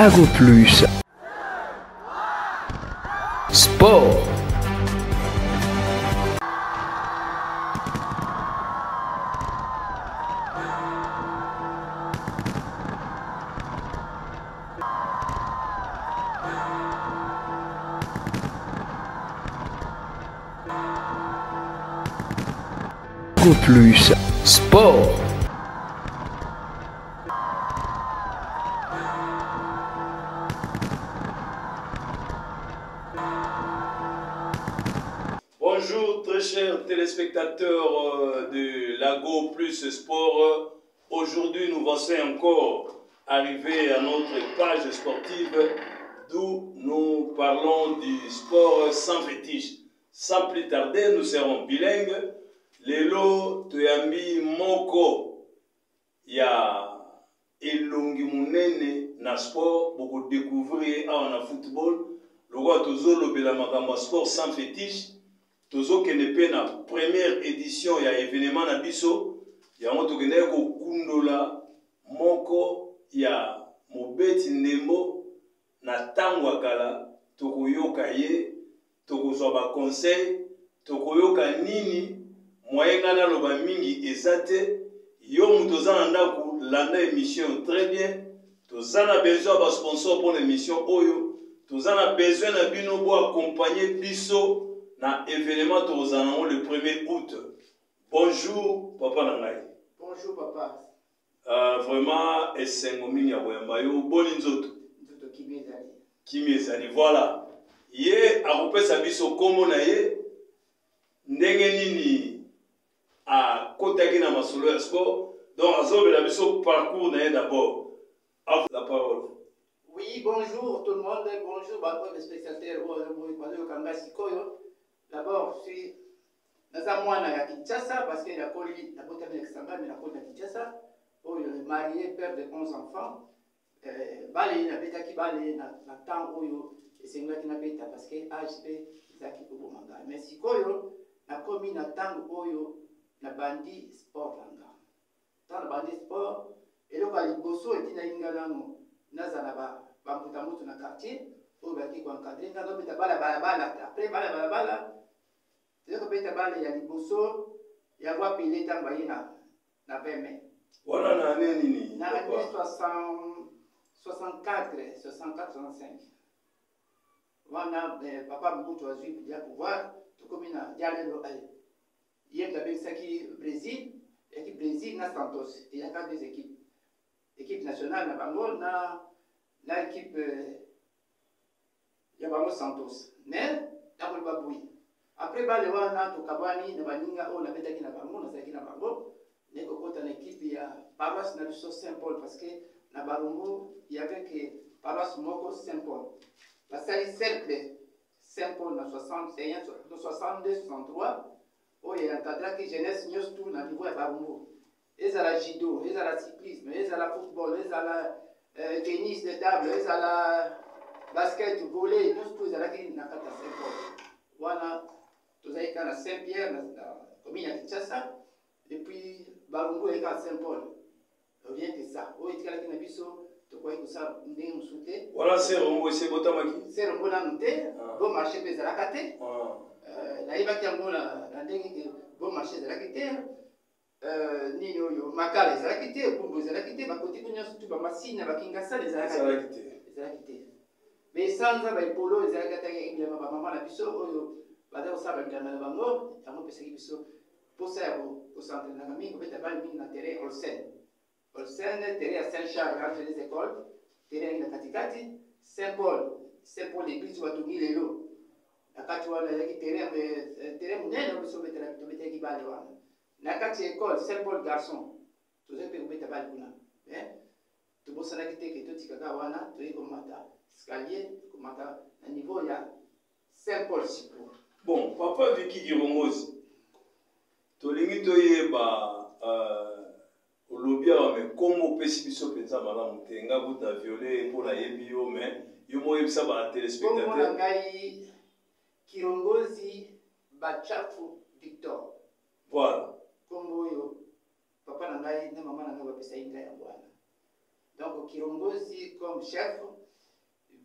Ago Plus. Sport. Ago Plus. Sport. Bonjour très chers téléspectateurs euh, de Lago Plus Sport. Aujourd'hui nous voici encore arrivés à notre page sportive d'où nous parlons du sport sans fétiche. Sans plus tarder, nous serons bilingues. Lelo toyambi moko ya elongi munene na sport boko découvrir ye awa na football lokola tozolobela makambo ya sport sans fétiche tozokende mpe na première édition ya événement na biso yango tokendaki kokundola moko ya mobeti ndembo Na tango ya kala tokoyoka ye, tokozwa ba conseils, tokoyoka nini, moyen nga naloba mingi eza te, yo mutu oza na ndaku landa emission très bien, toza na besoin ya ba sponsors pona emission oyo, toza na besoin na bino bo accompagner biso na evenement tokozala nango le premier aout. Bonjour papa na ngai. Bonjour papa. Vraiment esengo mingi ya koyamba yo. Boni nzoto? Nzoto kimia ezali. Kimia ezali. Voilà. Ye akopesa biso kombo na ye ndenge nini akotaki na masolo ya sport. Donc azobela biso parcours na ye d'abord. La parole. Oui, bonjour tout le monde, bonjour ba oyo spectateurs oyo bazoyoka ngai sikoyo. D'abord, je suis naza mwana ya Kinshasa parce que nakoli nabotami na Kisangani nakoli na Kinshasa oyo marié père de 11 enfants. Bale nabetaki bale na temps oyo esengelaki nabeta parce que âge mpe ezalaki koboma ngai, mais sikoyo nakomi na ntango oyo nabandi sport na nga. Ntango nabandi sport, eloko ya liboso etindaki nga nano nazala na bambuta moto na quartier oyo bayaki koencadre nga nobeta bala balabala. Après bala balabala, toyei kobeta bale ya liboso ya roi Pele ntango baye na 20 mai. Wana na année nini? Na année 64, 64, 65. Wana papa Mobutu azwi ya pouvoir, tokomi na dialelo. Ye moto abengisaki Brésil, eyaki Brésil na Santos, eyaka deux équipes, équipe nationale na bango na équipe ya bango Santos. Mais nakoloba boye, après bale wana tokabwani na baninga oyo nabetaki na bango, nazalaki na bango, naye kokota na équipe ya paroisse na biso Saint Paul, parce que na Barumbu y avait que paroisse moko Saint Paul. Basali cercle Saint Paul na 61, 62, 63 oyo encadraki jeunesse nyonso tout na niveau ya Barumbu, ezala judo, ezala cyclisme, ezala football, ezala tennis de table, ezala basket, volley, nyonso tout ezalaki na kati ya Saint Paul. Wana tozalaki kaka na Saint Pierre na commune ya Kinshasa, et puis Barumbu ezalaki kaka Saint Paul. Rien que ça, oyo etikalaki na biso tokoki kosala ndenge mosusu te. Wana Serombo esi ebotamaki? Serombo nanu te, bon marché mpe ezalaka te. Nayebaki yango na ndenge ke bon marché ezalaki te, nini oyo makala ezalaki te, bumbu ezalaki te, bakotiko nyonso tu bamasina bakingasana ezalaki te, ezalaki te. Mais sanza baepolo ezalaki ataki bilamba bamama na biso oyo baza kosala babilamba na bango, yango epesaki biso mposa ya kos'entraînaka mingi, kobeta bale mingi na terrain Olsen. Olsen, terrain ya Saint Charles entre les écoles, terrain yangi na katikati Saint Paul, Saint Paul église batongi lelo na kati wana ezalaki terrain monene oyo biso tobetelaki bale wana na kati ya école Saint Paul garçon, tozali mpe kobeta bale kuna. Mais tobosanaki te ke totikaka wana, toyei komata escalier, komata na niveau ya Saint Paul sikoyo. Bon, papa Vicky Kirongozi, tolingi toyeba olobi awa me kombo opesi biso mpenza malamu te. Nga kutu na viole mpo nayebi yo, mais yo moko oyebisa ba téléspectateur. Kombo na ngai Kirongozi Bachafu Victor. Voilà. Kombo oyo papa na ngai na mama na ngai bapesaki ngai yango wana. Donc Kirongozi comme chef.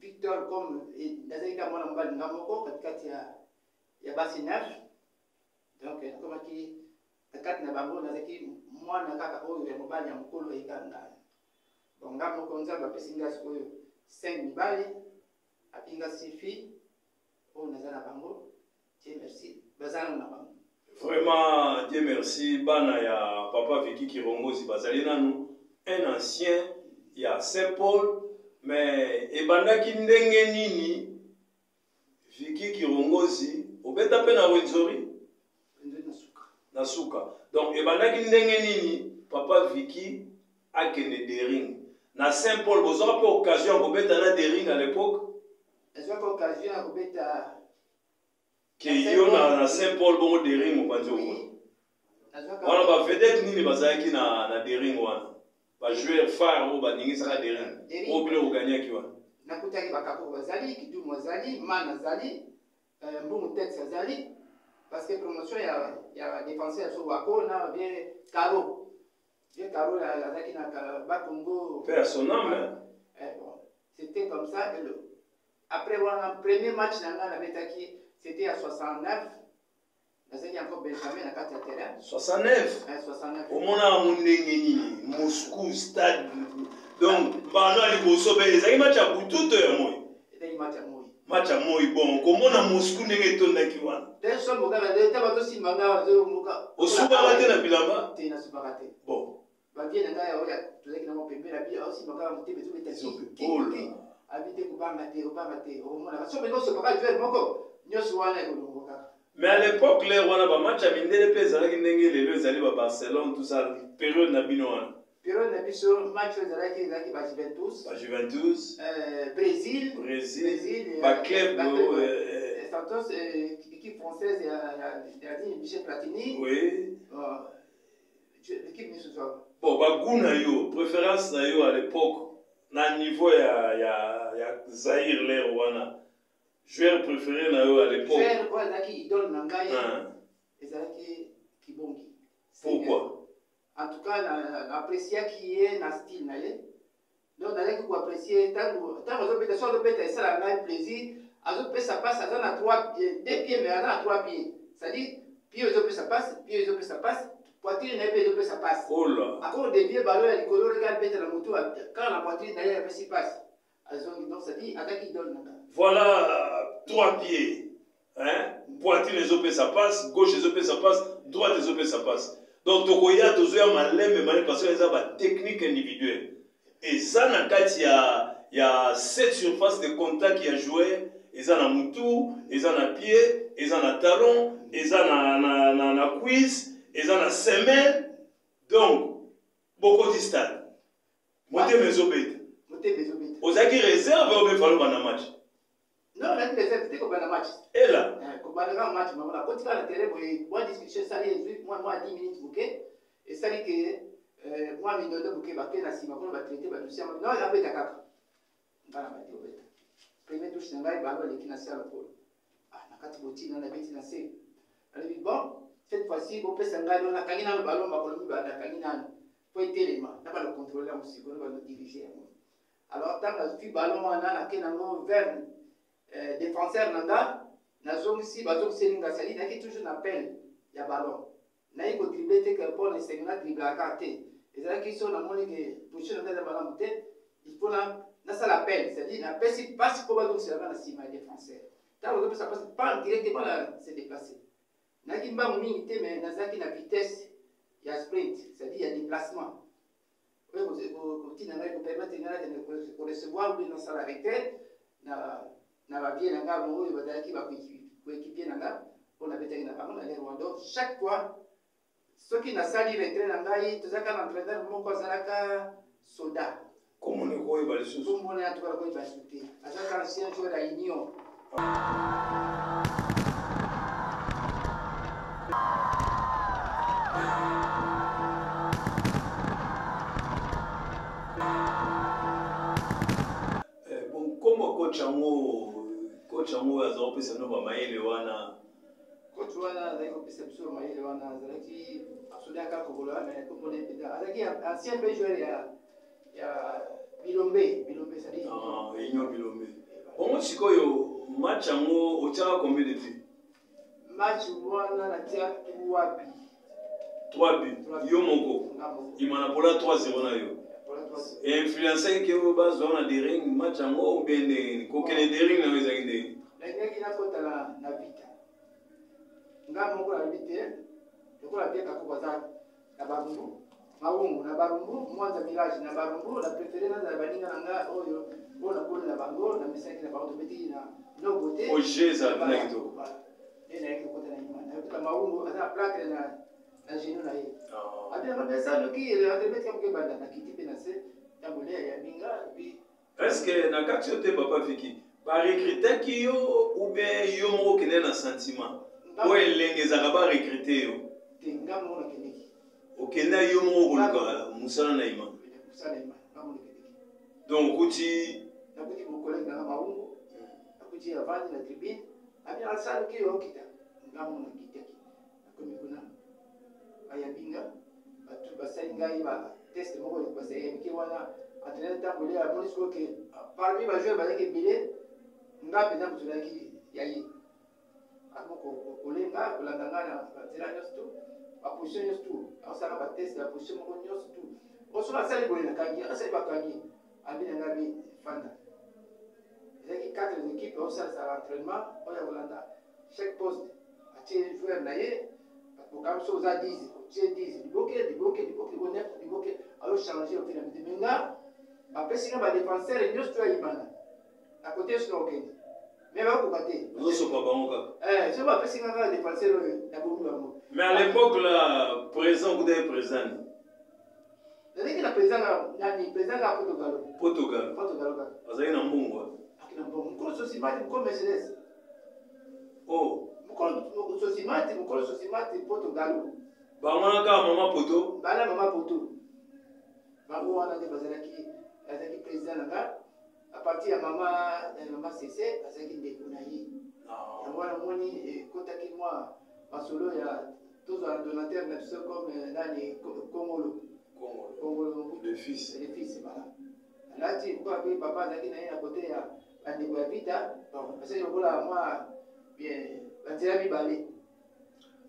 Victor comme nazalaki kaka mwana mobali nga moko katikati ya basi neuf. Donc nakomaki na kati na bango, nazalaki mwana kaka oyo ya mobali ya mokolo eyeka ngai. Bon, nga moko Nzambe apesi nga sikoyo 5 mibali, api nga 6 filles oyo naza na bango. Dieu merci, baza nanu na bango. Vraiment, Dieu merci, bana ya papa Vicky Kirongozi bazali nanu, un ancien ya Saint-Paul, mais ebandaki ndenge nini Vicky Kirongozi obeta pe na Rwenzori? Rwenzori na suka. Na suka. Donc ebandaki ndenge nini papa Vicky akende Daring na Saint-Paul, bozwaka pe occasion ya kobeta na Daring à l'époque? Nazwaka occasion ya kobeta ke yo na Saint Paul, bongo Daring mopanzi okolo wana ba vedette nini bazalaki na Daring wana, ba joueur phare oyo baningisaka Daring oyo bino boganyaki wana? Nakutaki bakakoko bazali, Kidumu azali, Man azali, Mbungu Tex azali, parce que promotion ya défenseur so wako na bien Caro, bien Caro azalaki na Bakongo. Père son âme. Bon, c'était comme ça. Et le après wana premier match na ngai nabetaki, c'était à 69, nazalaki encore Benjamin na kati ya terrain. 69? 69. Omonaka yango ndenge nini, Moscou stade, donc mbano ya liboso mpe ezalaki match ya butu to ya moi? Ezalaki match ya moi. Match ya moi. Bon, komona Moscou ndenge etondaki wana? Te, somo kaka te, bazosimba ngai, bazomoka. Osubaka te na bilamba? Te, nasubaka te. Bon. Bavie na ngai oyo tozalaki nango pembeni, abi aosimba kaka motema ezobeta. Abi te, kobanga te, kobanga te, okomonaka so mpenza osopaka joueur moko, nyonso wana ekolongwa kaka. Mais à l'époque, l'heure wana bamatch ya mindele mpe ezalaki ndenge lelo ezali, ba Barcelone, tout ça, période na bino wana? Période na biso, match oyo ezalaki ba Juventus. Ba Juventus. Brésil. Brésil, baclub. Santos, équipe française ya nini, Michel Platini. L'équipe nyonso ezwaka. Bon, bagoût na yo, préférence na yo à l'époque na niveau ya Zaïre, l'heure wana, joueur préféré na yo à l'époque? Joueur oyo azalaki idole na ngai ezalaki Kibongi. Pourquoi? En tout cas, naappréciaki ye na style na ye. Donc nazalaki koapprécie ntango azobeta, so azobeta esala ngai plaisir. Azopesa passe, aza na trois, deux pieds, mais aza na trois pieds, c'est-à-dire pied ezopesa passe, pied ezopesa passe, poitrine na ye mpe ezopesa passe. Akodévier ballon ya likolo, reka abeta na motu kaka na poitrine na ye, apesi passe, azongi. Donc c'est-à-dire azalaki idole na ngai. Voilà, trois pieds, hein? Poitrine ezopesa passe, gauche ezopesa passe, droite ezopesa passe. Donc tokoya, tozoya malembe malembe, parce que eza batechnique individuelle, eza na kati ya cette surface de contact ya joueur, eza na mutu, eza na pied, eza na talon, eza na cuisse, eza na semelle. Donc bokoti stade, motema ezobeta. Motema ezobeta. Ozalaki réserve oyo befalo banda match? Non, nazalaki réserve te, kobanda match. Ela. Kobanda kaka match mamo, nakoti kaka na terrain boye, mwa discussion esali, ezwi mwa 10 minutes moke, esali ke mwa mindondo moke, bake na nsima kuna batraite badossier yango. Non, abeta kaka, nga na bandi kobeta. Premier touche na ngai, ballon eleki na se ya lokolo. Ah, na kati botina, nabeti na se. Alobi: "Bon, cette fois-ci bopesa ngai." Donc nakangi nano ballon makolo mibale, nakangi nano po etelema, na bana contrôle yango sikoyo, na bana dirige yango. Alors ntango nazwi ballon wana, nake nango vers défenseur na nga, nazongisi, bazongiseli nga. Sali nayaki toujours na appel ya ballon, nayi kodribble te, ke mpo na esengo na driblaka te. Ezalaki so namoni ke position na ngai eza malamu te, il faut nasala appel, c'est-à-dire napesi mpasi mpo bazongisela nga na nsima ya défenseur. Ntango bazopesa mpasi, pan, directement na se déplacer. Nayaki mbangu mingi te, mais nazalaki na vitesse ya sprint, c'est-à-dire ya déplacement oyo kotina ngai, kopermettre ngai nakende korecevoir ou bien nasala retrait na bavie na ngai oyo bazalaki bacoéquipier na nga mpo nabetaki na bango na l'heure wana. Donc chaque fois soki nasali retrait na ngai, tozalaka na entraîneur moko azalaka soda. Komona koyeba lisusu? Komona ya tukala koyeba lisusu te. Azalaka ancien joueur ya Union. Bon, kombo coach yango oyo aza kopesa no bamayele wana? Coach wana azalaki kopesa biso mayele wana, azalaki soda kaka kobola, mais komona mpenza azalaki ancien mpe joueur ya Bilombe, Bilombe, c'est-à-dire Ah, Union Bilombe. Yango sikoyo match yango otiaka combien de buts? Match wana natia 3 buts. 3 buts yo moko. Imana Pola 3-0 na yo. Influencaki ke oyo bazwa na Daring match yango ou bien ndenge nini? Kokende Daring na yo ezalaki ndenge? Nalingaki nakota na Vita. Nga moko nalobi te lokola Pierre Kakoko aza na Barumbu, Mawungu na Barumbu, Mwanza Mirage na Barumbu, na prefere nazala baninga na nga oyo oyo nakoli na bango, na mesanaki na bango, tobetaki na Nobo te. Oje ezala mpena kitoko. Nde nayaki kokota na Imana, nayokuta Mawungu aza na platre na genou na ye. Abi nanga mpe noki entraînement moke ebanda, nakiti mpe na se ntango Lea ayambi nga epuis. Est ce que na kati yo te papa Vicky ba recrutaki yo ou bien yo moko okende na sentiment? Po elenge ezalaka ba recruter yo. Te, nga moko nakendeki. Okenda yo moko koluka mosala na Imana? Mosala na Imana, nga moko nakendeki. Donc okuti nakuti mon collègue nanga Mawungu, nakuti avandi na tribune, abi na sala ki okita, nga moko nakitaki. Nakomi kuna bayambi nga, bato basali ngai ba test moko basali ya mike wana. Entraîneur ntango ele amoni sikoyo ke parmi ba joueurs bazalaki ebele, nga mpenza moto nazalaki ya ye. Akomi kolenga kolanda nga na banzela nyonso tu, baposition nyonso tu, aosala ba test ya position moko nyonso tu. Osoki asali boye nakangi, asali bakangi, abi na ngai bi fanda. Ezalaki quatre équipes aosalisa entraînement oyo ya kolanda chaque poste atie joueur na ye. Bokangi soki oza 10, otie 10 liboke liboke liboke liboke 9 liboke, azo changer oke na mite. Mais nga bapesi nga ba défenseur nyonso to ya Imana na kote nyonso na kokende, mais bakoka te, ozosopa bango kaka. Soki bapesi nga kaka défenseur oyo, nabomi bango. Mais à l'époque là, présent okutaki présent ni? Nazalaki na président na nani, président kaka Portugal. Portugal. Portugal kaka. Azalaki na mbongo. Aki na mbongo. Mokolo Sosimati, mokolo Mercedes. Oh. Mokolo Sosimati, mokolo Sosimati Portugal. Bango wana kaka mama poto. Bana mama poto. Bango wana nde bazalaki, azalaki président na nga. À partir ya mama Sese, azalaki ndeko na ye. Yango wana omoni ekotaki mwa masolo ya tozwa donateur na biso comme nani, Kongolo. Kongolo Mobutu. Le fils. Le fils, voilà. Alati lokola mpe papa azalaki na ye na kote ya bandeko ya Vita, bon, basali lokola mwa bien banzela mibale.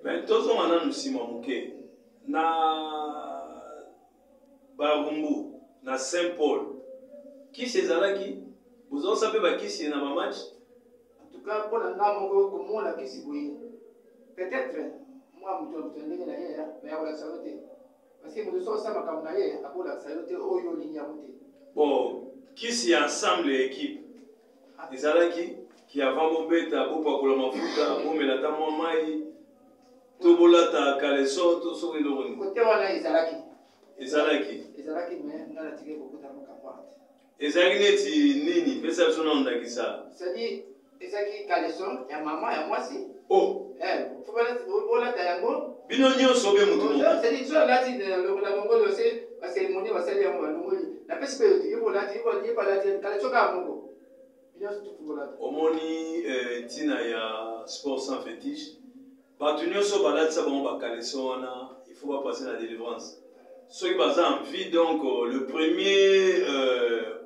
Mais tozonga nanu nsima moke na Barumbu na Saint Paul, kisi ezalaki, bozalisa mpe bakisi na bamatch? En tout cas mpo na nga moko komona kisi boye, peut-être mwa moto ya moto ya ndenge na ye, mais akolakisa yo te, parce que moto soki osala makambo na ye akolakisa yo te oyo olingi yango te. Bon, kisi ya ensemble ya équipe ezalaki ki avant bobeta, bopakola mafuta, bomela ata mwa mai, to bolata caleçon, to soki eloko nini? Kote wana ezalaki. Ezalaki. Ezalaki, mais nga natikaki kokota makambo wana te. Ezalaki neti nini? Pesa biso nano ndakisa. C'est-à-dire ezalaki caleçon ya mama ya mwasi. Oh. Faut bolata yango. Bino nyonso be motu moko. C'est-à-dire so alati na longoli ose bacérémonie basali yango balongoli, napesi mpe yo te, yo bolati, ye balati caleçon kaka moko, bino nyonso tufu bolata. Omoni ntina ya sport sans fétiche, bato nyonso balatisa bango bacaleçon wana, il faut bapasser na délivrance soki baza en vie. Donc le 1er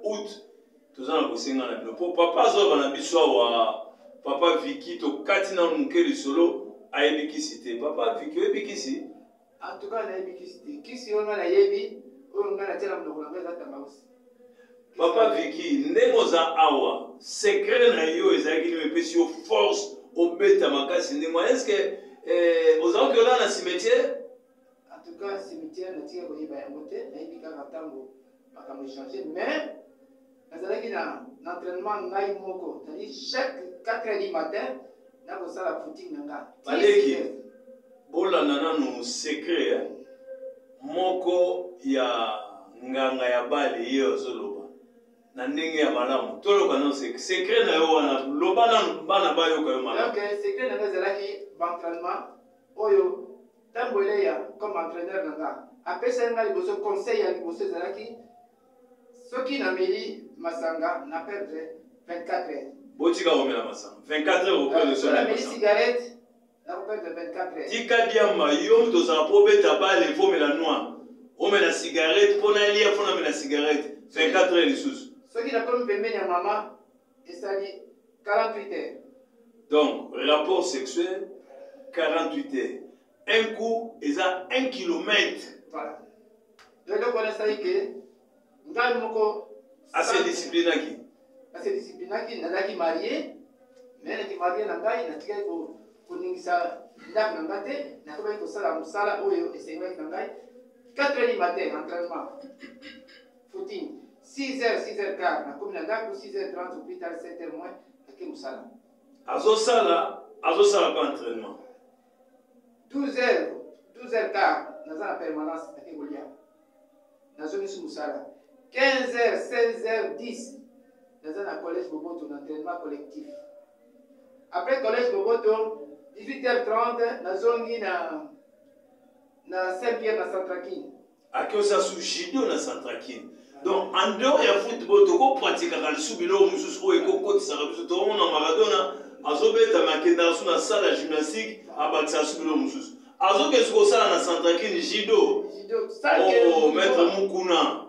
août toza na kosenga na bino, po papa azoloba na biso awa, papa Vicky, tokati nanu moke lisolo, ayebi kisi te. Papa Vicky, oyebi kisi? En tout cas nayebi kisi te. Kisi oyo ngai nayebi, oyo ngai natia na monoko na ngai, eza tangawisi. Papa Vicky, ndenge oza awa, secret na yo ezalaki nini epesi yo force obeta makasi ndenge wana? Est ce que ozalaki olala na cimetière? En tout cas cimetière natika koyeba yango te, nayebi kaka ntango makambo echange. Mais nazalaki na entraînement ngai moko, c'est-à-dire chaque 4 heures du matin nakosala footing na nga. Baleki, bolanda nanu secret moko ya nganga ya bale, ye azoloba na ndenge ya malamu. Toloka nanu secret na yo wana, loba nanu bana bayoka yo malamu. Donc secret na nga ezalaki baentraînement oyo ntango eleya comme entraîneur na nga apesaki nga liboso conseil ya liboso ezalaki soki nameli masanga na perdre 24 heures. Botika komela masanga 24 heures operdre. Soki nameli cigarette nakoperdre 24 heures. Tika diamba, yo moto ozala mpo obeta bale, fo omela noir, omela cigarette, mpo nalia fo namela cigarette 24 heures lisusu. Soki nakomi pembeni ya mama esali. 48 heures. Donc rapport sexuel 48 heures, un coup eza 1 kilomètre. Voilà, donc eloko wana esali ke ngai moko ase disciplinaki. Ase disciplinaki. Nazalaki marié, mais naki marié na ngai, natikaki koningisa ndako na ngai te. Nakomaki kosala mosala oyo esengaki na ngai. 4 heures du matin, entraînement, footing, 6 heures, 6 heures quart nakomi na ndako, 6 heures 30 au plus tard 7 heures moins nake mosala. Azosala mpe entraînement. 12 heures, 12 heures quart naza na permanence, nake kolia, nazongisi mosala. 15 heures, 16 heures 10 naza na collège Boboto na entraînement collectif. Après collège Boboto, 18 heures 30 nazongi na Saint Pierre na Centrakine. Ake osala su judo na Centrakine. Donc en dehors ya football, tokopratikaka lisusu biloko mosusu oyo ekokotisaka biso. Tokomona Maradona azobetama, akendaka su na salle ya gymnastique, abakisaka su biloko mosusu, azokende su kosala na Centrakine judo. Judo sans que Oh, maître Mukuna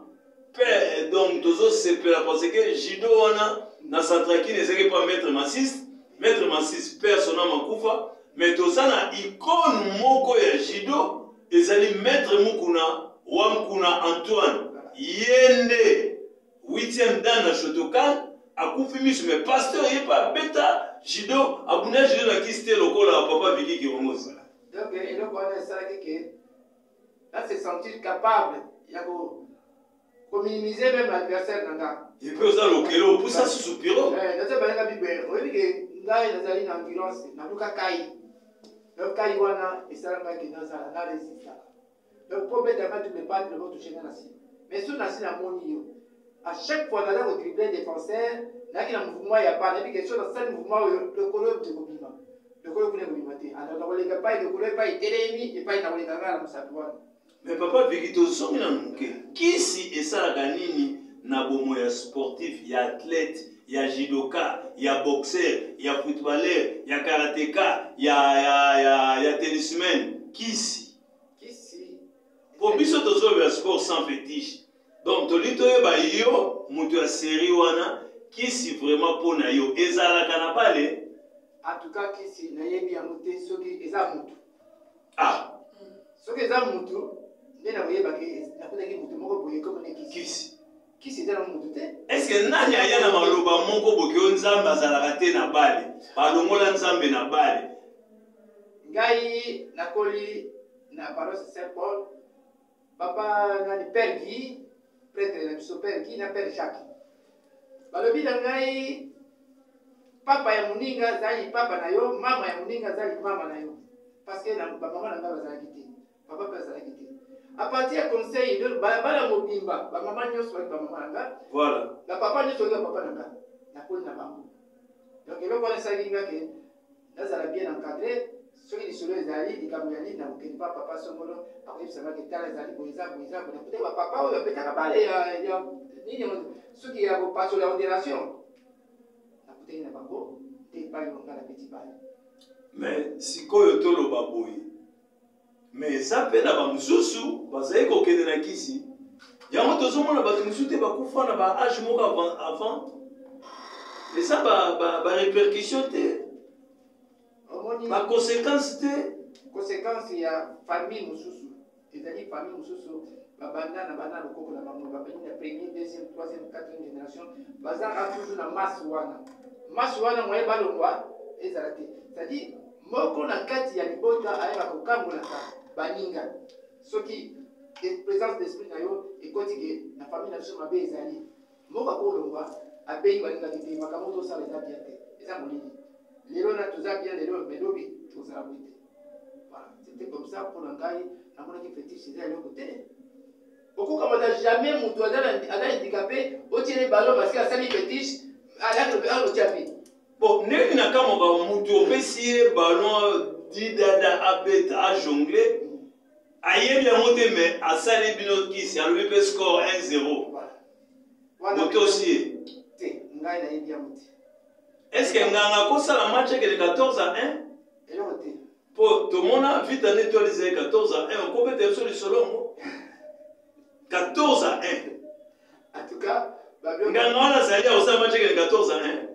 mpe, donc tozosepela parce que judo wana na Centrakine ezalaki pa maître Massis. Maître Massis, père sona makufa, mais toza na icône moko ya judo, ezali maître Mukuna wa Mukuna Antoine. Ye nde 8e dan na Shotokan, akufi miso, mais pasteur ye mpe abeta judo, abunda judo na kisi te lokola papa Viki Kirongozi. Donc eloko wana esalaki ke na se sentir capable ya kominimiser même adversaire na nga. Epe oza lokelo, opusa susu piro. Naza balenga bible, oyebi ke ngai nazali na endurance, naluka kai. Donc kai wana esalangaki nazala na résistaka. Donc mpo obetanga double patte, lobo touche nga na nsima, mais so nasi namoni yo, à chaque fois naza kodrible défenseur, nayaki na mouvement ya pa, nayebi ke so nasali mouvement oyo, lokolo oyo ekobima, lokolo kuna ekobima te. Alors nakoleka epai lokolo epai etelemi, epai nakoleka ngai na mosapi wana. Mais papa Viki, tozongi na moke. Kisi esalaka nini na bomo ya sportif, ya athlète, ya judoka, ya boxeur, ya footballeur, ya karateka, ya tennisman? Kisi? Kisi. Po biso tozolobela sport sans fétiche, donc tolingi toyeba yo moto ya série wana, kisi vraiment mpo na yo ezalaka na bale? En tout cas kisi nayebi yango te. Soki eza motu, ah, soki eza motu nde nakoyebaki nakutaki motu moko boye komone kisi. Kisi. Kisi eza na motu te. Est-ce nani aya na maloba moko boke oyo Nzambe azalaka te na bale, balongola Nzambe na bale? Ngai nakoli na paroisse Saint Paul. Papa nani, père Guy, prêtre na biso, père Guy na père Jacques, balobi na ngai: papa ya moninga azali papa na yo, mama ya moninga azali mama na yo. Parce que bamama na ngai bazalaki te, papa mpe azalaki te. À partir ya conseil, donc bana mobimba, bamama nyonso baki bamama na ngai. Bapapa nyonso baki bapapa na ngai. Nakoli na bango. Donc eloko wana esalaki nga ke nazala bien encadré. Soki lisolo ezali, likambo ya nini, nakokende pa papa songolo, akoyebisa nga ke tala, ezali boye, eza boye, eza boye. Nakutaki bapapa oyo babetaka bale ya nini, soki ya kopasola ondulation, nakutaki na bango nde epai oyo nga nabeti bale. Mais sikoyo toloba boye, mais eza mpe na bamosusu bazali kokende na kisi yango. Tozomona bato mosusu te bakufa na ba âge moko avant, eza barépercussion te? Omoni, baconséquence te? Conséquence ya famille mosusu ezali, famille mosusu babanda na bana lokoko na bango, babandi na premier, deuxième, troisième, quatrième génération, bazalaka toujours na masse wana. Masse wana, moye balongwa ezala te. C'est-à-dire moko na kati ya libota ayeba kokangolaka baninga. Soki présence d'esprit na yo ekoti ke na famille na biso mabe ezali, moko akolongwa, abengi balingaki te, makambo tosala eza bien te, eza molili. Lelo na toza bien lelo, mais lobi tozala boye te. Voilà, c'était comme ça. Mpo na ngai, namonaki fétiche eza eloko te. Okokamata jamais moto aza handicapé, otiele ballon parce que asali fétiche, akotia mpe. Bon, ndenge na kamwaka, motu opesi ye ballon, didada, abeta, ajongle, ayebi yango te, mais asali bino kisi, alobi mpe score 1-0. Voilà. Botosi ye? Te, ngai nayebi yango te. Est ce que nganga akosala match ekende 14-1? Eloko te. Mpo tomona Vita nde toile ezali 14-1, okobeta biso lisolo yango 14-1. En tout cas, babiloko Nganga wana azali akosala match ekende 14-1?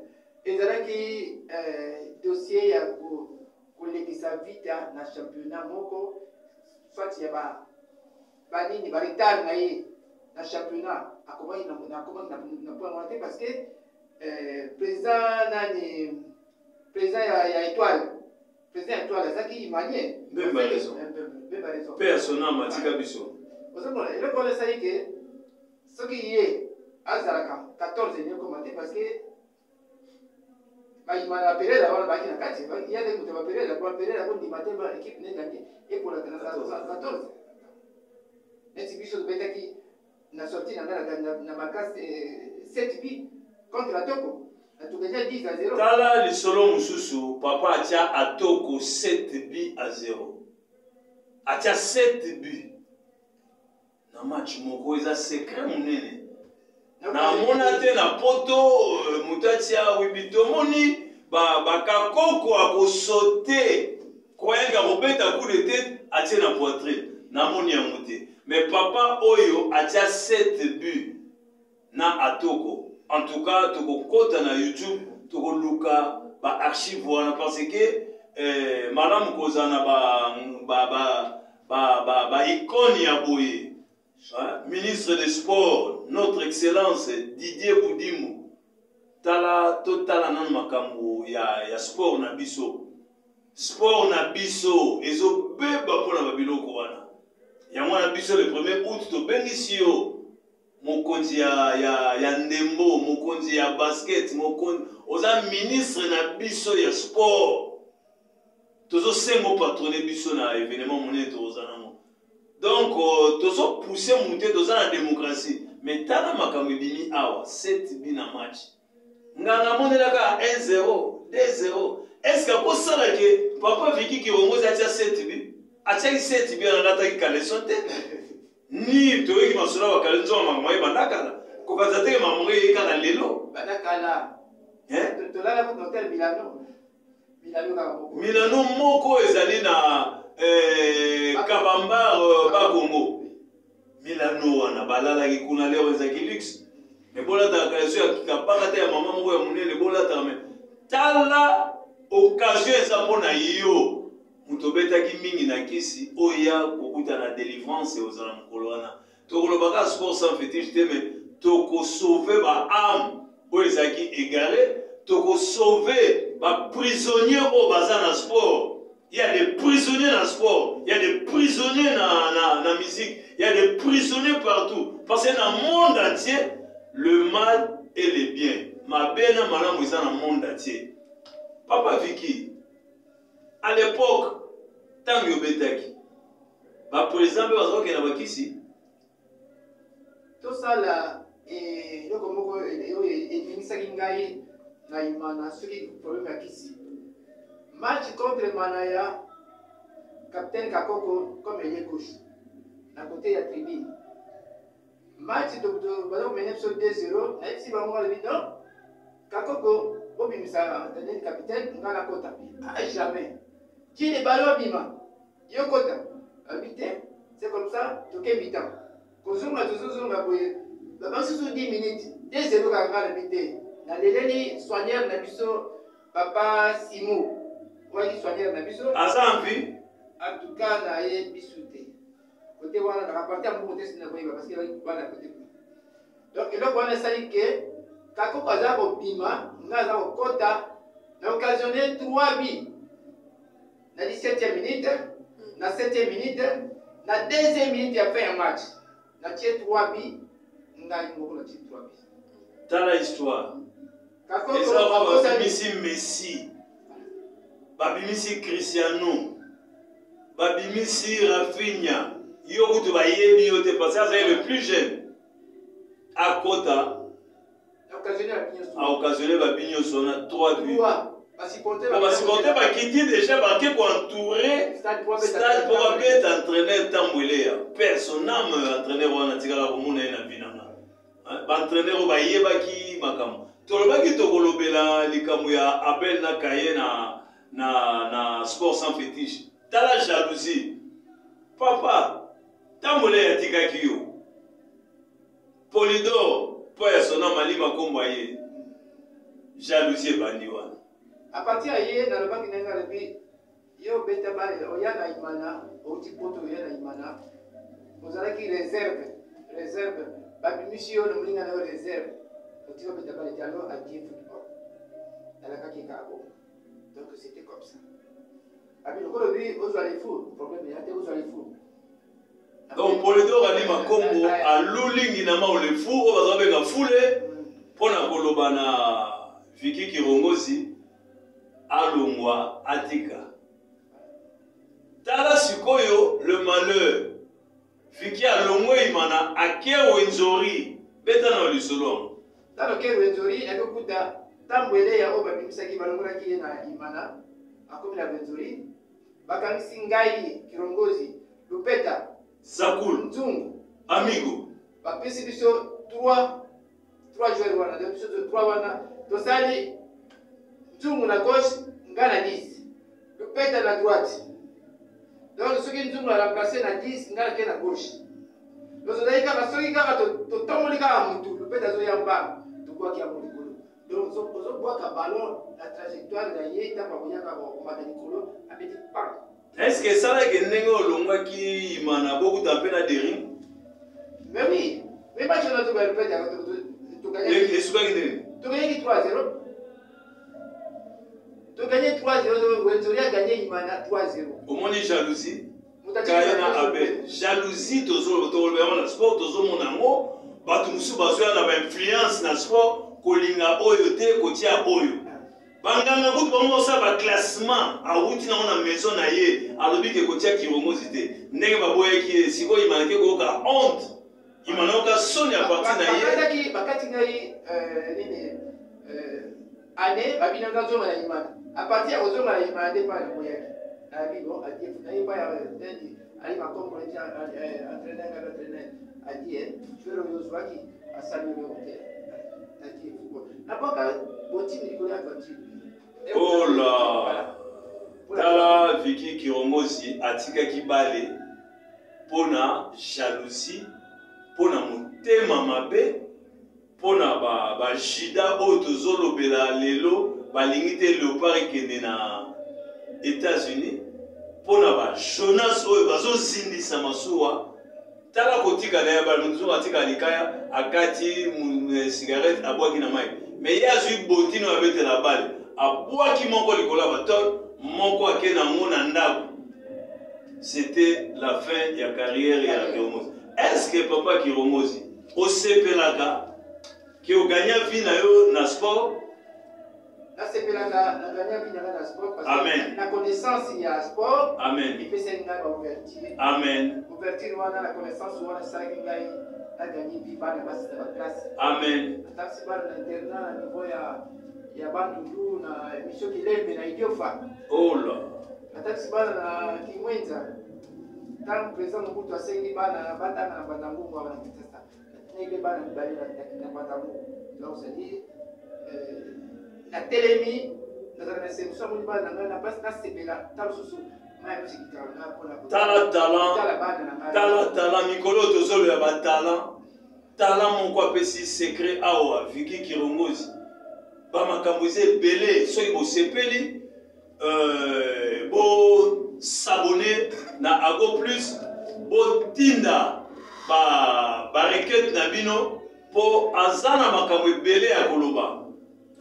Ezalaki dossier ya kolekisa Vita na championnat moko soit ya ba banini ba retard na ye na championnat, akomaki na akomaki na point wana te parce que président nani, président ya Étoile, président ya Étoile azalaki Imanien. Mbemba Raison. Mbemba Raison. Mpe ya sonama atika biso. Ozomona eloko wana esali ke soki ye azalaka 14 elingi ekoma te, parce que bayima na baperela wana baki na kati ya te, moto ya baperela, baperela kondima te ba équipe ne gagné ekolaka na 14. Neti biso tobetaki na sortie na ngai na makasi 7 bi contre Atoko, togagna 10-0. Tala lisolo mosusu, papa atia Atoko 7 bi à 0, atia 7 bi na match moko. Eza secret monene, namona te na poto moto atia wibi. Tomoni bakakoko akosote koyanga kobeta coup de tête, atie na poitrine, namoni yango te. Mais papa oyo atia 7 but na Atoko. En tout cas, tokokɔta na YouTube, tokoluka baarchive wana, parce que malamu kozala na ba icône ya boye. Ministre des Sports, notre excellence Didier Budimbu, tala, totala nano makambo ya sport na biso. Sport na biso ezobeba mpona babiloko wana. Yango wana biso le 1er août tobengisi yo, mokonzi ya ndembo, mokonzi ya basket, mokonzi, oza ministre na biso ya sport, tozosenga opatronner biso na événement monene tokoza nango. Donc tozopousse mu te, toza na démocratie. Mais tala makambo ebimi awa, 7 bi na match, nganga amonelaka 1-0, 2-0. Est ce que akosala ke papa Viki Kirongozi atia 7 bi? Atiaki 7 bi, alataki caleçon te. Ni toyoki masolo ya bakale, nzonga makambo ayebanda kala, kokanisa teke makambo eye kaka lelo. Banda kala. Hein? Tolala kutu hotel Milano, Milano kaka moko. Milano moko ezali na Kabambar, Bakongo. Milano wana balalaki kuna, lero ezalaki luxe. Me bolataka caleçon ya kabaka te, ya mama moko ya monene bolataka. Me tala occasion eza mpo na yo, moto obetaki mingi na kisi oya kokuta na délivrance ozala mokolo wana. Tokolobaka sport sans fétiche te, mais tokosauve baâme oyo ezalaki égaré, tokosauve baprisonnier oyo baza na sport. Il y a des prisonniers dans le sport, il y a des prisonniers dans la musique, il y a des prisonniers partout. Parce que dans le monde entier, le mal et le bien. Mabe na malamu eza dans le monde entier. Papa Vicky, à l'époque, ntango yobetaki, baprésident mpe bazokende bakisi. Tosala eloko moko oyo eningisaki ngai na Imana. Soki problème ya kisi, match contre Manaya, capitaine Kakoko comme ailier gauche na côté ya tribune. Match baza komene biso 2-0, nayebisi bango, balobi non, Kakoko bobimisa nini, capitaine, ngai nakota. Ah, jamais, tine balo abima, yo kota. Alobi te, c'est comme ça. Toke mi-temps, kozonga, tozozonga boye, babakisi 10 minutes, 2-0 kaka. Ngai nalobi te, naleleli soigneur na biso, papa Simo oyaki soigneur na biso. Aza en vie? En tout cas nayebi su te kote wana, na parti ya moko te, sina koyeba parce que bana kote kuna. Donc eloko wana esali ke Kakoko aza kobima, ngai aza kokɔta na occasionné 3 bi na 17e minute, na 7e minute, na 2e minute ya fin ya match. Natie 3 bi, ngai moko natie 3 bi. Tala histoire. Kakoko eza oyo babimisi Messi, babimisi Cristiano, babimisi Rafinha, yo kutu bayebi yo te parce que azali le plus jeune akota. Occasionné ba nyonso. Aoccasionné babi nyonso na 3 buts. 3 basupporter. Po basupporter bakiti déjà, bake koentoure stade po stade mpo babeta entraîneur ntambo eleya personne. Entraîneur wana tikala komona ye na vi nanga. Baentraîneur oyo bayebaki makambo tolobaki, tokolobela likambo ya Abel na Kaye na sport sans fétiche. Tala jalousie, papa ntambo eleya atikaki yo Polidor mpo ya sona malima nkombo aye. Jalousie ebandi wana. A partir ya ye nalobaki ndenge alobi yo obeta bale oya na Imana, outi poto oya na Imana, ozalaki reserve, reserve babimisi yo na moninga na yo reserve, otika obeta bale te, alors adieu football. Nalakaki kaka bongo. Donc c'était comme ça. Abi lokola obi ozwa les fous, problème ya te, ozwa les fous. Donc Polidor Ali Makombo alulingi na mao le fou oyo baza benga fule mpo na koloba na Vicky Kirongozi alongwa atika. Tala sikoyo le malheur Vicky alongwe Imana ake Wenzori beta na lisolo yango. Tala ke Wenzori akokuta tambwele ya oyo babimisaki balongolaki ye na Imana akomi na Wenzori. Bakangisi ngai Kirongozi, Lupeta, Zakul, Nzungu, Amigo. Bapesi biso 3 3 joueurs wana, donc biso 3 wana tosali Nzungu na gauche, ngai na 10, Lupeta na droite. Donc soki Nzungu a remplacer na 10, ngai nake na gauche. Donc tozali kaka soki kaka totomboli kaka mutu, Lupeta azoya mbangu, tobwaki yango likolo. Donc ozobwaka ballon na trajectoire na ye ntango akoyaka komata likolo abeti pan. Est-ce que esalaki ndenge olongwaki Imana bokuta mpe na Daring? Mais oui, mais match wana toba répète tokanyaki. Esukaki ndenge? Tokanyaki 3-0. Tokanye 3-0, Wenzori a gagné Imana 3-0. Omoni jalousie? Kaye na Abel, jalousie tozoloba tokoloba yango na sport tozomona yango bato mosusu bazoya na bainfluence na sport kolinga oyo te kotia oyo banganga kutu bango basala baclassement awuti nango na maison na ye alobi ke kotia kirongozi te ndenge baboyaki ye sikoyo imanake koyoka honte imanayoka soni ya parti na ye bakati ngai euh, nini euh, année babina nga zonga na imana a partir ya kozonga na imana nde epai naboyaki nayebi bon adie naye epai ya nani ali makombo eti entraîneur ngai entraîneur adie joueur oyo ozwaki asali oyo te adie football nabwaka botini likolo ya voiture. Ola tala Vicky Kirongozi atikaki bale mpo na jalousie mpo na motema mabe Mpo na ba ba juda oyo tozolobela lelo balingi te leopard ekende na Etats-Unis mpo na ba Jonas oyo bazozindisa masuwa tala kotika na ye bale moto soki atika likaya akati eh, cigarette abwaki na mai me ye azwi botino abetela bale abwaki moko likolo ya batole moko ake na yango na ndako. C'était la fin ya carrière ya Kirongozi. Est-ce que papa Kirongozi osepelaka ke ogagna vie na yo na sport? Nasepelaka na gagna vie na nga na sport parce que na connaissance ya sport. Amen. Epesaki ngai ba ouverture. Amen. Ouverture wana na connaissance wana esalaki ngai na gagné vie bana basi na ba classe. Amen. Natangisi bana na internat na niveau ya ya Bandundu na émission Kilembe na Idiofa. Oh là. Natangisi bana na Kimwenza. Ntango président Mobutu asengi bana batanga na Mbanza-Ngungu awa na Kinshasa, natindaki mpe bana mibale na Mbanza-Ngungu. Donc c'est-à-dire euh, natelemi nazalaka na esengo soki amoni bana na ngai na mpasi nasepela ntango mosusu mai ya miso ekitaka ngai mpona tala talent bana na ngai tala talent mikolo oyo tozoloba ba talent talent moko apesi secret awa Vicky Kirongozi bamakambo eza ebele soki bosepeli Euh, bo s'abonner na Ago Plus, botinda ba ba requête na bino po aza na makambo ebele ya koloba.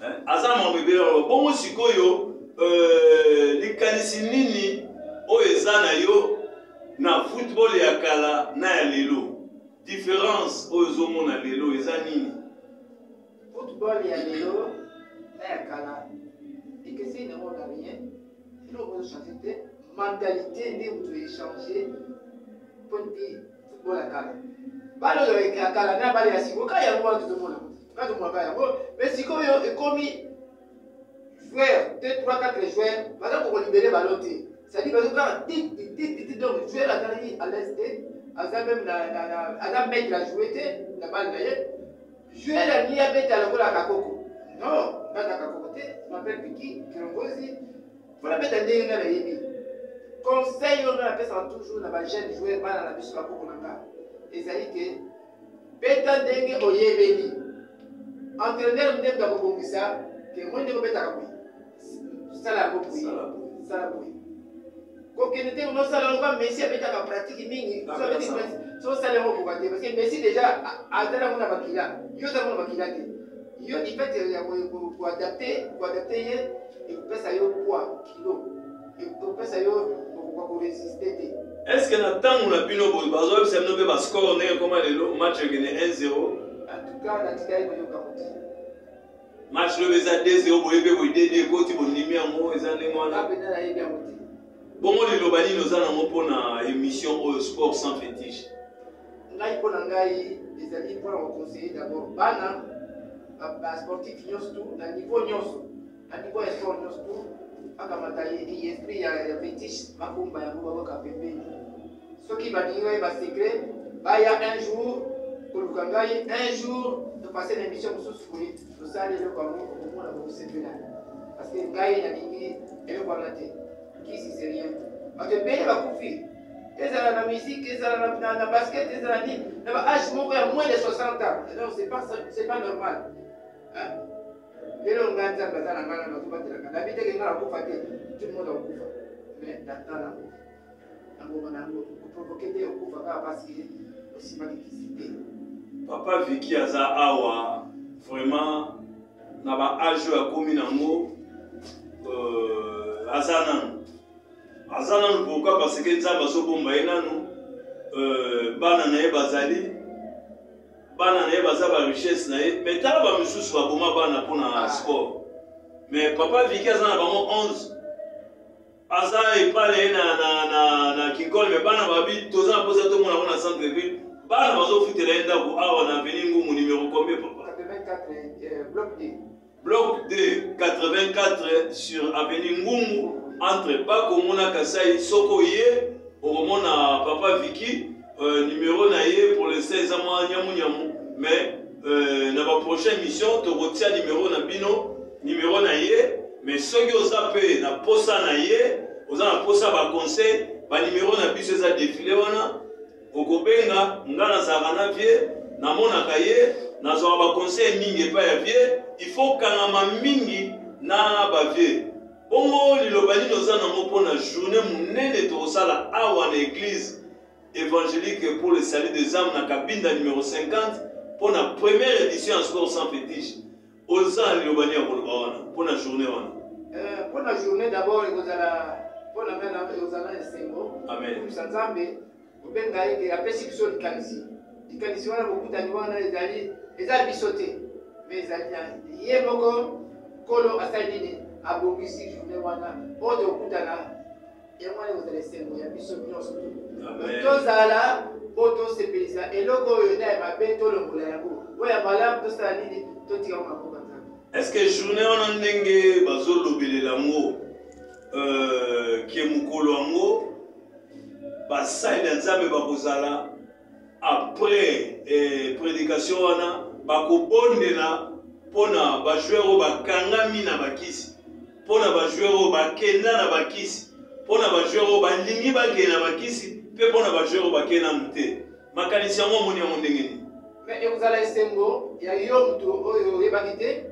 Hein? Aza na makambo ebele ya koloba. Bongo sikoyo euh, likanisi nini oyo eza na yo na football ya kala na ya lelo? Différence oyo ozomona lelo eza nini? Football ya lelo na ya kala ekeseni nango na rien, eloko moko ezo changer te, mentalite nde moto echange mpo nti football ya kala bale oyo ya kala na bale ya sikoyo kaka yango wana tozomona kaka tozomona kaka yango mais sikoyo ekomi joueur 2 3 4 joueurs baza kokolibere ballon te c'est-à-dire bazo kaka tit tit tit tit donc joueur azalaki à l'aise te aza même na, na, na aza maître à jouer te na balle na ye. Joueur alingi abeta lokola Kakoko. Non, nga na Kakoko te. Je m'appelle Vicky Kirongozi. Faut nabeta ndenge nga nayebi. Conseil oyo nga napesaka toujours na ba jeunes joueurs bana na biso bakoko na nga ezali ke beta ndenge oyebeli. Entraîneur nde moto akobongisa Ke moi ndenge obetaka boye, sala yango boye, sala boye. Kokende te nosala lokola Messi abetaka pratique mingi, so osala yango okoka te parce que Messi déjà azali yango na makila, yo oza yango na makila te. Yo du fait ya koadapte ye ekopesa yo poids kilo, ekopesa yo okoka koresiste te. Est ce que na ntango na bino boye bazoyebisa bino mpe bascore ndenge ekoma lelo, match ekende 1-0? En tout cas natikali koyoka moto. Match lobi eza 2-0, boye mpe boye 2-2 ekoti, bondimi yango, eza ndenge wana. Bongo liloba nini oza nango mpona émission oyo Sport sans fétiche? Ngai, mpo na ngai, ezali mpona koconseiller d'abord bana basportif nyonso tu na niveau nyonso, na niveau ya sport nyonso tu, bakamata esprit ya fétiche, babomba yango, babwaka pembeni. Soki balingi bayeba secret, baya un jour koluka ngai, un jour topase na émission mosusu boye, tosali eloko yango, okomona bokosepela, parce que ngai nalingi eloko wana te. Kisi, c'est rien. Bato ebele bakufi, ezala na musique, ezala na basket, ezala nini, na ba âge moko ya moins de 60 ans. Donc c'est pas normal. Lelo ngai, Nzambe aza na ngai, na nazobatelaka, nayebi teke ngai nakufa te. Tout le monde akokufa, mais na temps nango, na ngoma na yango, koprovoquer te okufa kaka parce que osimbaki kisi te. Papa Viki aza awa vraiment na ba âge oyo akomi nango, aza nanu, aza nanu. Pourquoi? Parce que Nzambe azobomba ye nanu. Bana na ye bazali, bana na ye baza barichesse na ye, mais tala bamisusu baboma bana mpona sport. Mais papa Viki aza na bango 11, aza epai na ye na Kinkole, mais bana babi toza na mposa tomona ngo na centre ville. Bana bazofutela ye ndako awa na avenue Ngungu, numéro combien, papa? 84, bloc D. Bloc D, 84, sur avenue Ngungu, entre Bakongo na Kasai. Soko ye okomona papa Viki. Numéro na ye pour l'instant eza mwa nyamunyamu, mais na baprochaine émission tokotia numéro na bino, numéro na ye. Mais soki oza mpe na posa na ye, oza na posa baconseil, banimero na biso eza défilé wana, okobenga. Nga nazalaka na vieux, namonaka ye, nazwaka baconseil mingi epai ya vieux. Il faut kangama mingi na bavieux. Bongo liloba nini oza nango mpona journée monene tokosala awa na église évangélique pour le salut des âmes na Kabinda numéro 50 mpona première édition ya Sport sans fétiche? Oza na liloba nini ya koloba wana mpona journée wana? Mpona journée d'abord, ekozala mpona ngai, ekozala na esengo. Amen. Komisa Nzambe, kobenga ye ke apesi biso likanisi. Likanisi wana, bokutani wana, ezali eza biso te, mais ezali na ye moko. Nkolo asali nini? Abongisi journée wana oyo tokutana. Yango wana ekozala esengo ya biso nyonso. Tozala mpo tosepelisa eloko oyo eza ya mabe, tolongola yango, oyo ya malamu tosala nini? Totika ngo makoka Nzambe. Est ce que journée wana, ndenge bazolobelela yango, ke mokolo yango basali ya Nzambe bakozala, après prédication wana bakobondela mpona bajoueur oyo bakangami na bakisi, mpona bajoueur oyo bakenda na bakisi, mpona bajoueur oyo balingi bakende na bakisi, mpe mpona bajoueur oyo bakende nanu te? Makanisi yango, omoni yango ndenge nini? Mais ekozala esengo ya yo moto oyo oyebaki te,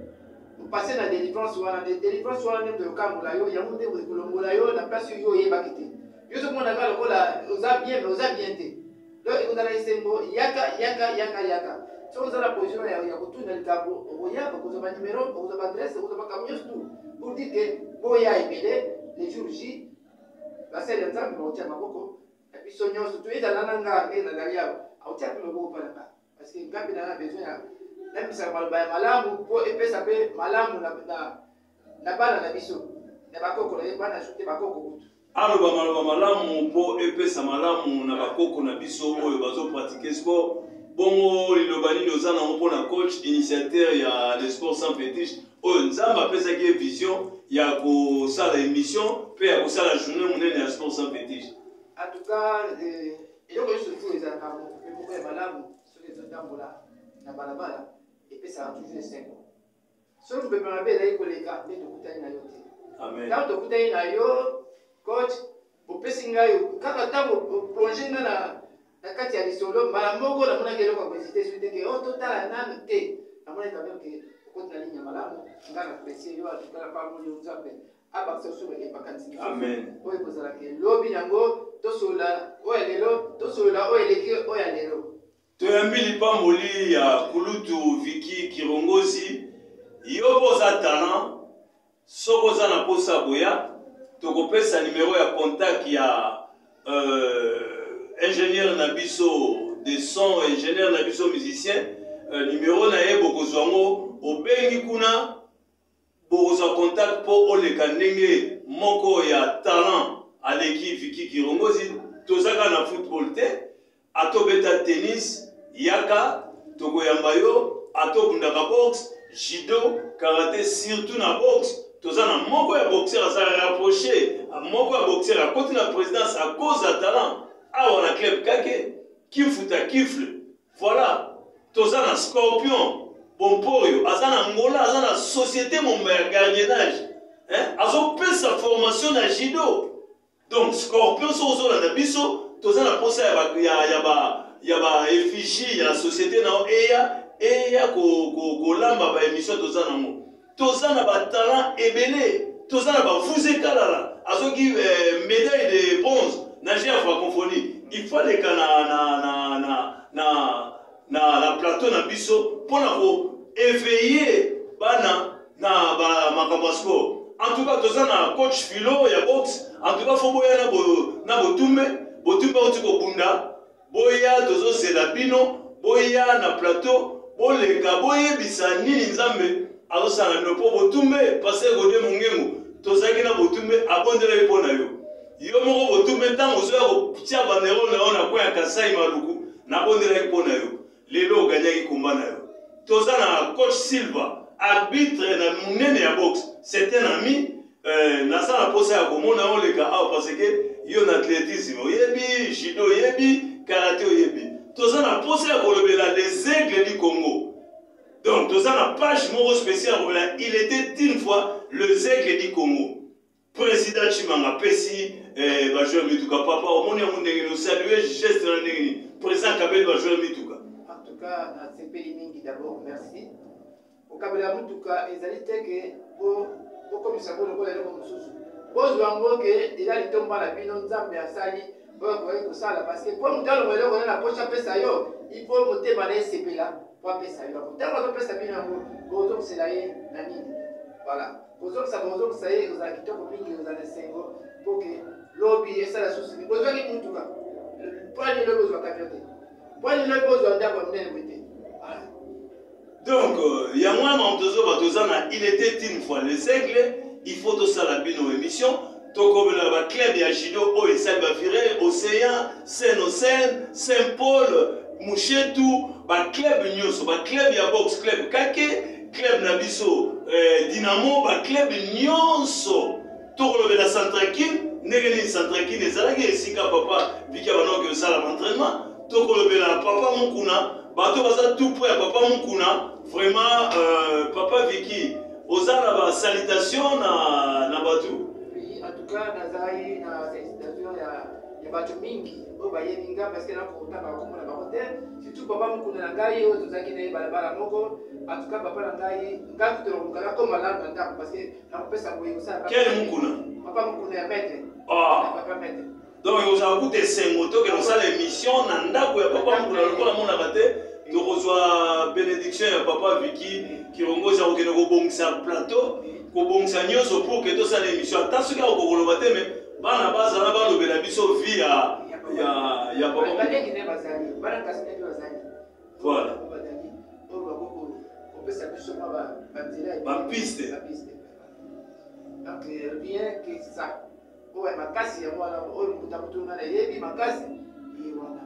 opase na délivrance wana. De délivrance wana nde moto ekokangola yo, yango nde ekolongola yo na place oyo oyebaki te. Yo ozomona kaka lokola oza bien, mais oza bien te. Donc ekozala esengo. Yaka, yaka, yaka, yaka. Soki oza na position ya kotuna likambo, okoya, okozwa banimero, okozwa baadresse, okozwa makambo nyonso tout. Pour dire que boya ebele le jour J, basali ya Nzambe bakotia maboko na biso nyonso to ezala na nga nde nazali awa, akotia mpe maboko mpa na nga, parce que nga mpe naza na besoin ya nabisaka maloba ya malamu mpo epesa mpe malamu na bana na biso, na bakoko na bana te, bakoko kutu. Aloba maloba malamu mpo epesa malamu na bakoko na biso oyo bazopratike sport. Bongo liloba nini oza nango mpona coach initiateur ya le Sport sans fétiche, oyo Nzambe apesaki ye vision ya kosala émission mpe ya kosala journée monene ya Sport sans fétiche? En tout cas, eloko nyonso tu ezalaka mpe moko ya malamu, soki ezotambola na balabala, epesaka toujours esengo. Soki mopepe mabe ezali koleka, nde tokutani na yo te. Ntango tokutani na yo, coach, opesi ngai kaka ntango oplonge nga na kati ya lisolo, mbala moko namonaki eloko ya kohésiter soki te ke o totala nanu te. Namonaki quand même ke okoti na ligne ya malamu. Nga na apprécie yo, en tout cas na pamboli yo, Nzambe abakisa biso makanisi misusu Amen. oyo ekozalaka elobi nango. Tosolola oyo ya lelo, tosolola oyo eleki oyo ya lelo. Toyambi lipamboli ya kulutu Viki Kirongozi. Yo mpo oza talent, soki oza na mposa boya, tokopesa numero ya contact ya ingénieur na biso de son, ingénieur na biso musicien. Numero na ye bokozwa yango, obengi kuna, bokozwa contact mpo oleka ndenge moko ya talent aleki Viki Kirongozi. Toza kaka na football te, atobeta tennis, yaka tokoyamba yo, atobundaka boxe, judo, karate. Surtout na boxe, toza na moko ya boxeur aza rapproché, moko ya boxeur akoti na présidence à cause ya talent awa na club kake Kifuta Kifle. Voilà, toza na Scorpion Bomporio, aza na Ngola, aza na société momba ya gardiennage, hein? Azopesa formation na judo. Donc Scorpion, soki ozolanda biso, toza na posa ya ba, ya, ya ba, ya ba effigie ya société na yo eya kolamba ko, ko baémission. Toza nango, toza na batalent ebele, toza na bafuze kalala azoki médaille de bronze na jeu ya francophonie. Il faut aleka na plateau na biso mpona koéveiller bana na makambo ya sport. En tout cas, toza na coach Philo ya boxe. En tout cas, faut boya na Botumbe. Botumbe auti kobunda. Boya, tozozela bino, boya na plateau, boleka, boyebisa nini Nzambe azosala bino. Mpo Botumbe, pasteur Gode Mongengo, tozalaki na Botumbe, abondelaki mpo na yo. Yo moko Botumbe, ntango ozoya kotia banderole na yo na coin ya Kasai Maluku, nabondelaki mpo na yo. Lelo oganyaki komba na yo. Toza na coach Silva, arbitre na monene ya boxe, c'est un ami. Naza na mposa ya komona oleka awa parce que yo na athlétisme oyebi, judo oyebi, karate oyebi. Toza na mposa ya kolobela les Aigles du Congo. Donc toza na page moko spéciale kolobela il était une fois les Aigles du Congo. Président Chimanga apesi bajoueur mituka. Papa, omoni yango ndenge nini? Osalue geste na ndenge nini président akabeli bajoueur mituka? En tout cas, nasepeli mingi. D'abord merci. Kokabela mutuka ezali te ke bokomisa ngo lokola eloko mosusu. Bozwa yango ke eza litomba na bino. Nzambe asali oyo akoki kosala, parce que po moto alongo eloko na poche apesa yo, il faut motema na esepela po apesa yo yango. Ntango azopesa bino yango, bozongisela ye na nini? Voilà, kozongisa, bozongisa ye, kozala kitoko mingi, kozala na esengo po ke lobi esala susu. Bozwaki mutuka, pwani lobi ozwa camion te? Pwani lobi ozwa ndako ya monene boye te? Voilà. Donc yango wana makambo tozoba. Toza na il était une fois les Aigles. Il faut tosala bino émission, tokobela baclub ya judo oyo esali bafureur: Océan, saint océan saint Paul, Mushetu, baclub nyonso, baclub ya boxe, club kake, club na biso Dynamo, baclub nyonso. Tokolobela Centrakine, ndenge nini Centrakine ezalaki esika papa Viki ya banoki osala baentraînement. Tokolobela papa Mokuna, bato baza tout près ya papa Mokuna. Vraiment, papa Viki, oza na basalutation na bato? Oui, en tout cas nazali na salutation ya bato mingi oyo bayebi nga, parce que nakotanga bakombo na bango te. Surtout papa Mokuna na ngai oyo tozalaki na ye balabala moko. En tout cas, papa na ngai, ngai kutu nakoma lano na ndako parce que nakopesa boye kosala. Quel Mokuna? Papa Mokuna ya maître. Ah. Papa maître. Donc ozala kuta esengo tokende kosala émission na ndako ya papa Mokuna. Lokola monaka te, tokozwa bénédiction ya papa Viki Kirongozi akokende kobongisa plateau, kobongisa nyonso pour ke tosala émission. Ata soki akokoloba te, mais bana bazala balobela biso vie ya papa. Baleki nde bazali bana, kasi nde bazali. Voilà. Bazali oyo bakoki kopesa biso mwa banzela. Bapiste. Bapiste. Donc rien que ça, oyo ya makasi yango wana, oyo mokuta mutu nga nayebi makasi ye wana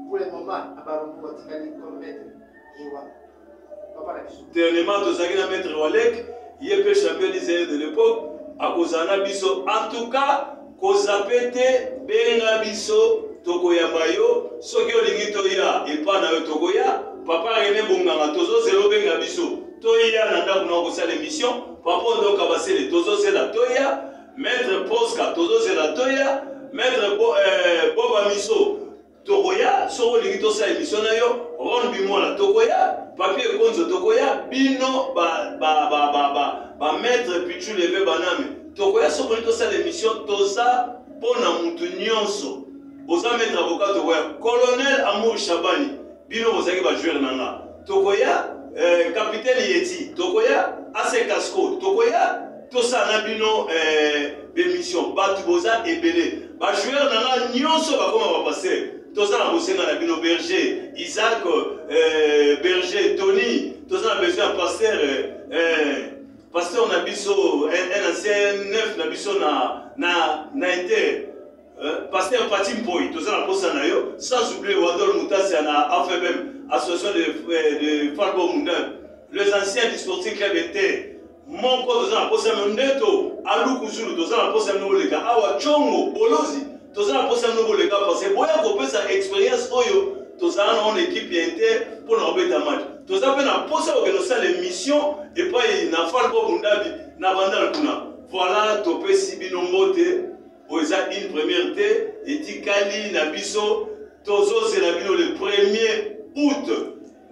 pour le moment na Barumbu batikali comme maître, ye wana papa na biso. Dernièrement tozalaki na maître Walek, ye mpe champion d'Israël de l'époque, akozala na biso. En tout cas, kozape te, benga biso, tokoyamba yo. Soki olingi toya epa na yo, tokoya. Papa René Bonganga, tozozela obenga biso, toya na ndako na kosala émission. Papa Ondoka Basele, tozozela toya. Maître Posca, tozozela toya. Maître Boba Miso, tokoya. Soki olingi tosala émission na yo. Ron Bimwala tokoya, Papier Ekonzo tokoya, bino ba ba ba ba ba ba maître Pichu Leve Baname tokoya soki tosala émission toza mpo na mutu nyonso. Oza maître avocat tokoya, colonel Amour Shabani bino bozalaki ba joueur na nga tokoya, capitaine Yeti tokoya, AC Casco tokoya, tosala na bino bémission. Bato boza ebele, ba joueur na nga nyonso bakoma ba pasteur, toza na bosenga na bino. Berger Isaac, berger Tony, toza na besoin ya pasteur, pasteur na biso, un ancien neuf na biso na Inter, pasteur Pati Mpoi, toza na posa na yo. Sans oublier Wadol Mutasia na AFBM, association de Falbo Mundin, les anciens du Sporting Club Inter moko, toza na posa no. Ndeto Aluku Zulu, toza na posa no boleka awa. Chongo Bolozi, toza na posa no boleka, parce que boya kopesa expérience oyo tozala na wana équipe ya Inter mpona kobeta match. Toza mpe na posa kokende kosala émission epai na Falbo Bundabi na Bandal kuna. Voilà, topesi bino mbote. Oyo eza une première te, etikali na biso. Tozozela bino le 1er août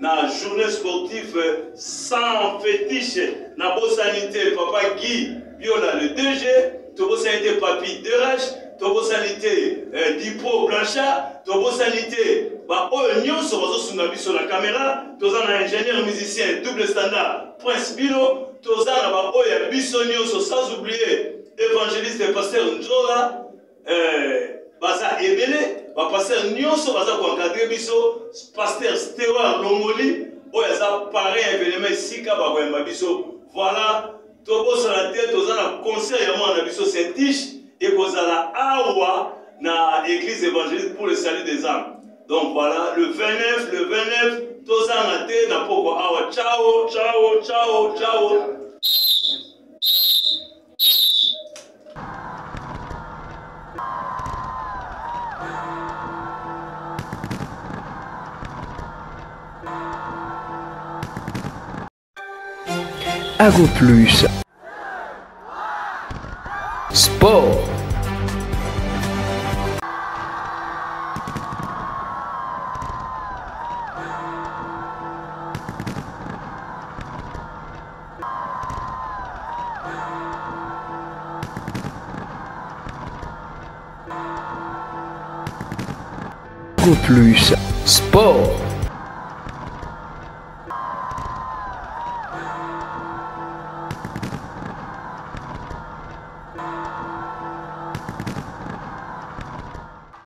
na journée sportive sans fétiche. Nabosani te papa Guy Biola, le DG. Tobosani te papi Derage, tobosani te Dipo Blanchard, tobosani te baoyo nyonso bazosunga biso na caméra. Toza na ingénieur musicien double standard Prince Bino, toza na baoyo ya biso nyonso, sans oublier évangéliste pasteur Nzola. Baza ebele, bapasteur nyonso baza koencadre biso. Pasteur Stewart Longoli oyo aza parrain ya événement esika bakoyamba biso. Voilà, tobosana te, toza na concert ya mwana na biso Saint-Tiche, ekozala awa na église évangéliste pour le salut des âmes. Donc voilà, le 29, le 29, tozanga te na poko awa. Ciao, ciao, ciao, ciao. Ago Plus Sport. Ago Plus Sport.